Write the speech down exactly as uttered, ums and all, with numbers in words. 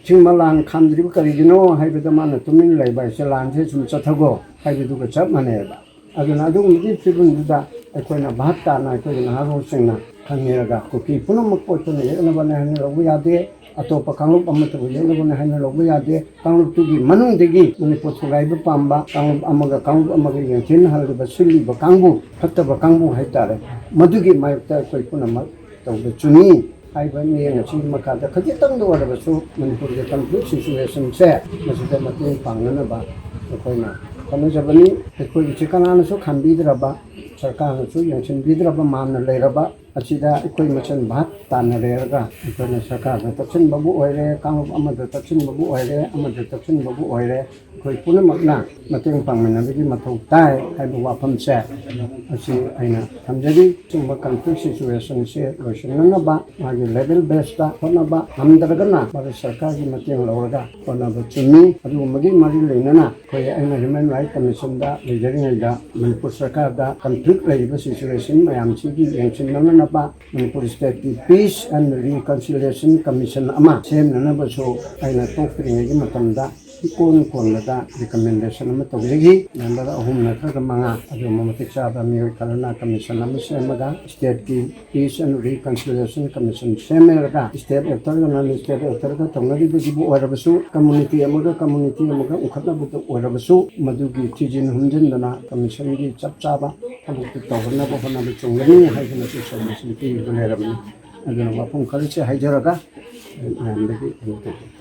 ꯁꯤꯒꯨꯝꯕ ꯂꯥꯟ ꯈꯥꯝꯗ꯭ꯔꯤꯕ ꯀꯔꯤꯒꯤꯅꯣ ꯍꯥꯏꯕꯗ ꯃꯥꯅ ꯇꯨꯃꯤꯟ ꯂꯩꯕ ꯍꯥꯏꯁꯦ ꯂꯥꯟꯁꯦ ꯁꯨꯝ ꯆꯠꯊꯒꯣ ꯍꯥꯏꯕꯗꯨꯒ ꯆꯞ ꯃꯥꯟꯅꯩꯑꯕ꯫ ꯑꯗꯨꯅ ꯑꯗꯨꯒꯨꯝꯕꯒꯤ ꯐꯤꯕꯝꯗꯨꯗ ꯑꯩꯈꯣꯏꯅ ꯚꯥꯞ ꯇꯥꯅ ꯑꯩꯈꯣꯏꯒꯤ ꯅꯍꯥꯔꯣꯜꯁꯤꯡꯅ ꯈꯪꯅꯔꯒ ꯀꯨꯀꯤ ꯄꯨꯝꯅꯃꯛꯄꯨ ꯑꯩꯈꯣꯏꯅ ꯌꯦꯛꯅꯕꯅꯦ ꯍꯥꯏꯅ ꯂꯧꯕ ꯌꯥꯗꯦ, ꯑꯇꯣꯞꯄ ꯀꯥꯡꯂꯨꯞ ꯑꯃꯠꯇꯕꯨ ꯌꯦꯛꯅꯕꯅꯦ ꯍꯥꯏꯅ ꯂꯧꯕ ꯌꯥꯗꯦ꯫ ꯀꯥꯡꯂꯨꯞꯇꯨꯒꯤ ꯃꯅꯨꯡꯗꯒꯤ ꯃꯅꯤꯄꯨꯔ ꯊꯨꯒꯥꯏꯕ ꯄꯥꯝꯕ ꯀꯥꯡꯂꯨꯞ ꯑꯃꯒ ꯀꯥꯡꯂꯨꯞ ꯑꯃꯒ ꯌꯦꯡꯊꯤꯅꯍꯜꯂꯤꯕ, ꯁꯤꯜꯂꯤꯕ ꯀꯥꯡꯕꯨ, ꯐꯠꯇꯕ ꯀꯥꯡꯕꯨ ꯍꯥꯏꯇꯥꯔꯦ, ꯃꯗꯨꯒꯤ ꯃꯥꯌꯣꯛꯇ ꯑꯩꯈꯣꯏ ꯄꯨꯝꯅꯃꯛ ꯇꯧꯕ ꯆꯨꯝꯃꯤ ꯍꯥꯏꯕ ꯃꯤꯠꯌꯦꯡ ꯑꯁꯤꯒꯤ ꯃꯈꯥꯗ ꯈꯖꯤꯛꯇꯪꯗ ꯑꯣꯏꯔꯕꯁꯨ ꯃꯅꯤꯄꯨꯔꯒꯤ ꯀꯟꯐ꯭ꯂꯤꯛ ꯁꯤꯆꯨꯋꯦꯁꯟꯁꯦ ꯃꯁꯤꯗ ꯃꯇꯦꯡ ꯄꯥꯡꯅꯅꯕ ꯑꯩꯈꯣꯏꯅ ꯍꯣꯠꯅꯖꯕꯅꯤ꯫ ꯑꯩꯈꯣꯏꯒꯤꯁꯦ ꯀꯅꯥꯅꯁꯨ ꯈꯟꯕꯤꯗ꯭ꯔꯕ, ꯁꯔꯀꯥꯔꯅꯁꯨ ꯌꯦꯡꯁꯤꯟꯕꯤꯗ꯭ꯔꯕ ꯃꯥꯟꯅ ꯂꯩꯔꯕ ꯑꯁꯤꯗ ꯑꯩꯈꯣꯏ ꯃꯁꯦꯟ ꯚꯥꯞ ꯇꯥꯅꯔꯦꯔꯒ ꯑꯩꯈꯣꯏꯅ ꯁꯔꯀꯥꯔꯗ ꯇꯛꯁꯤꯟꯕꯕꯨ ꯑꯣꯏꯔꯦ, ꯀꯥꯡꯂꯨꯞ ꯑꯃꯗ ꯇꯛꯁꯤꯟꯕꯕꯨ ꯑꯣꯏꯔꯦ, ꯑꯃꯗ ꯇꯛꯁꯤꯟꯕꯕꯨ ꯑꯣꯏꯔꯦ, ꯑꯩꯈꯣꯏ ꯄꯨꯝꯅꯃꯛꯅ ꯃꯇꯦꯡ ꯄꯥꯡꯃꯤꯟꯅꯕꯒꯤ ꯃꯊꯧ ꯇꯥꯏ ꯍꯥꯏꯕ ꯋꯥꯐꯝꯁꯦ ꯑꯁꯤ ꯑꯩꯅ ꯊꯝꯖꯔꯤ꯫ ꯁꯤꯒꯨꯝꯕ ꯀꯟꯐ꯭ꯂꯤꯛ ꯁꯤꯆꯨꯋꯦꯁꯟꯁꯦ ꯂꯣꯏꯁꯤꯟꯅꯅꯕ ꯃꯥꯒꯤ ꯂꯦꯚꯦꯜ ꯕꯦꯁꯇ ꯍꯣꯠꯅꯕ, ꯉꯝꯗ꯭ꯔꯒꯅ ꯚꯥꯔꯠ ꯁꯔꯀꯥꯔꯒꯤ ꯃꯇꯦꯡ ꯂꯧꯔꯒ ꯍꯣꯠꯅꯕ ꯆꯨꯝꯃꯤ꯫ ꯑꯗꯨꯒꯨꯝꯕꯒꯤ ꯃꯔꯤ ꯂꯩꯅꯅ ꯑꯩꯈꯣꯏ, ꯑꯩꯅ ꯍ꯭ꯌꯨꯃꯦꯟ ꯔꯥꯏꯠ ꯀꯃꯤꯁꯟꯗ ꯂꯩꯖꯔꯤꯉꯩꯗ ꯃꯅꯤꯄꯨꯔ ꯁꯔꯀꯥꯔꯗ ꯀꯟꯐ꯭ꯂꯤꯛ ꯂꯩꯔꯤꯕ ꯁꯤꯆꯨꯋꯦꯁꯟ ꯃꯌꯥꯝꯁꯤꯒꯤ ꯌꯦꯡꯁꯤꯟꯅꯅꯕ ꯃꯅꯤꯄꯨꯔ ꯁ꯭ꯇꯦꯠꯀꯤ ꯄꯤꯁ ꯑꯦꯟ ꯔꯤꯀꯟꯁꯤꯂꯤꯌꯦꯁꯟ ꯀꯃꯤꯁꯟ ꯑꯃ ꯁꯦꯝꯅꯅꯕꯁꯨ ꯑꯩꯅ ꯇꯣꯛꯇ꯭ꯔꯤꯉꯩꯒꯤ ꯃꯇꯝꯗ ꯏꯀꯣꯟ ꯀꯣꯟꯕꯗ ꯔꯤꯀꯃꯦꯟꯗꯦꯁꯟ ꯑꯃ ꯇꯧꯖꯈꯤ꯫ ꯃꯦꯝꯕꯔ ꯑꯍꯨꯝ ꯅꯠꯇ꯭ꯔꯒ ꯃꯉꯥ, ꯑꯗꯨꯒꯨꯝꯕ ꯃꯇꯤꯛ ꯆꯥꯕ ꯃꯤꯑꯣꯏ ꯈꯔꯅ ꯀꯃꯤꯁꯟ ꯑꯃ ꯁꯦꯝꯃꯒ ꯁ꯭ꯇꯦꯠꯀꯤ ꯄꯤꯁ ꯑꯦꯟ ꯔꯤꯀꯟꯁꯤꯂꯤꯌꯦꯁꯟ ꯀꯃꯤꯁꯟ ꯁꯦꯝꯃꯦꯔꯒ ꯁ꯭ꯇꯦꯠ ꯑꯦꯛꯇꯔꯒ ꯅꯟ ꯁ꯭ꯇꯦꯠ ꯑꯦꯛꯇꯔꯒ ꯇꯧꯅꯔꯤꯕꯒꯤꯕꯨ ꯑꯣꯏꯔꯕꯁꯨ, ꯀꯝꯃꯨꯅꯤꯇꯤ ꯑꯃꯒ ꯀꯝꯃꯨꯅꯤꯇꯤ ꯑꯃꯒ ꯎꯈꯠꯅꯕꯗ ꯑꯣꯏꯔꯕꯁꯨ, ꯃꯗꯨꯒꯤ ꯊꯤꯖꯤꯟ ꯍꯨꯝꯖꯤꯟꯗꯅ ꯀꯃꯤꯁꯟꯒꯤ ꯆꯞ ꯆꯥꯕ ꯊꯕꯛꯇꯨ ꯇꯧꯍꯟꯅꯕ ꯍꯣꯠꯅꯕ ꯆꯨꯝꯒꯅꯤ ꯍꯥꯏꯗꯨꯅꯁꯨ ꯁꯕꯃꯤꯁꯟ ꯄꯤꯕ ꯂꯩꯔꯕꯅꯤ꯫ ꯑꯗꯨꯅ ꯋꯥꯐꯝ ꯈꯔꯁꯦ ꯍꯥꯏꯖꯔꯒ ꯑꯩ ꯃꯌꯥꯝꯗꯒꯤ ꯀꯩꯅꯣ ꯇꯧꯖꯒꯦ꯫